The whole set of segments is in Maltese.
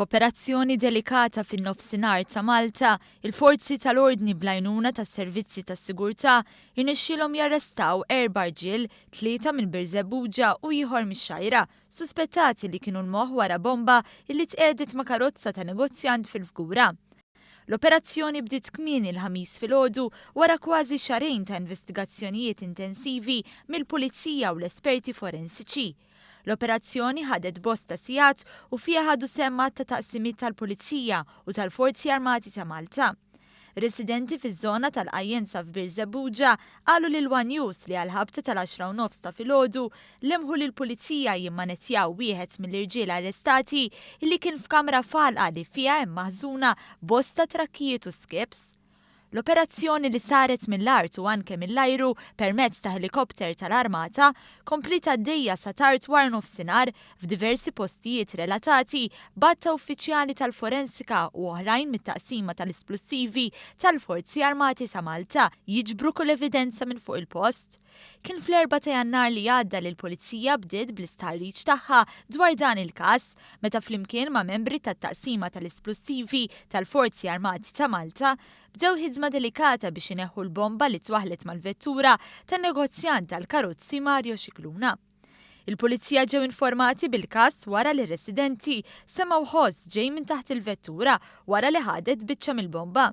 F'operazzjoni delikata fin-Nofsinhar ta' Malta, il-forzi tal-ordni bl-għajnuna tas-servizzi tas-sigurtà rnexxielhom jarrestaw erba' rġiel, tlieta minn Birżebbuġa u ieħor mix-Xgħajra, suspettati li kienu l-moħħ wara bomba illi tqiegħdet ma' karozza ta' negozjant fil-Fgura. L-operazzjoni bdiet kmieni l-Ħamis filgħodu wara kważi xahrejn ta' investigazzjonijiet intensivi mill-Pulizija u l-esperti forensiċi. L-operazzjoni ħadet bosta sigħat u fiha ħadu sehem għadd ta' taqsimiet tal-Pulizija u tal-Forzi Armati ta' Malta. Residenti fiż-żona tal-Qajjenza f'Birżebbuġa qalu lil one News li għall-ħabta tal-għaxra u nofs ta' filgħodu lemħu lill-Pulizija jimmanettjaw wieħed mill-irġiel arrestati li kien f'kamra f'għalqa li fiha hemm maħżuna bosta trakkijiet u skips. L-operazzjoni li saret mill-art u anke mill-ajru permezz ta' ħelikopter tal-Armata kompliet għaddejja sa tard waranofsinhar f'diversi postijiet relatati b'għadd ta' uffiċjali tal-forensika u oħrajn mit-Taqsima tal-Isplussivi tal-Forzi Armati ta' Malta jiġbru kull evidenza minn fuq il-post. Kien fl-Erbgħa ta' Jannar li għadda li l-Pulizija bdiet bl-istħarriġ tagħha dwar dan il-każ meta flimkien ma' membri tat-Taqsima tal-Isplussivi tal-Forzi Armati ta' Malta bdew ħidma delikata biex ineħħu l-bomba li twaħħlet mal-vettura tan-negozjant tal-karozzi Mario Scicluna. Il-Pulizija ġew informati bil-każ wara li residenti semgħu ħoss ġej minn taħt il-vettura wara li ħadet biċċa mill-bomba.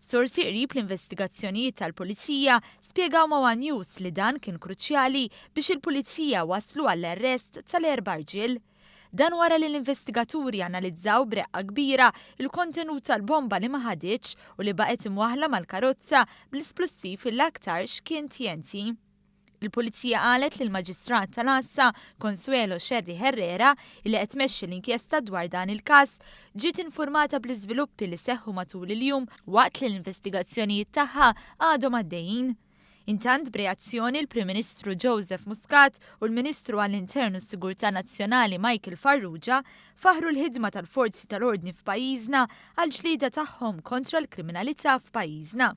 Sorsi qrib l-investigazzjonijiet tal-Pulizija spjegaw ma' one News li dan kien kruċjali biex il-Pulizija waslu għall-arrest tal-erba' rġiel. Dan wara li l-investigaturi analizzaw b'reqqa kbira l-kontenut tal-bomba li ma ħaditx u li baqgħet imwaħħla mal-karozza bl-isplussiv li aktarx kien TNT. Il-Pulizija qalet li l-Maġistrat tal-Għassa, Consuelo Scerri Herrera, li qed tmexxi l-inkjesta dwar dan il-każ, ġiet infurmata bl-iżviluppi li seħħu matul il-jum waqt li l-investigazzjonijiet tagħha għadhom għaddejjin. Intant b'reazzjoni l-Prim Ministru Joseph Muscat u l-Ministru għall-Intern u s-Sigurtà Nazzjonali Michael Farrugia faħħru l-ħidma tal-forzi tal-ordni f'pajjiżna għall-ġlieda tagħhom kontra l-kriminalità f'pajjiżna.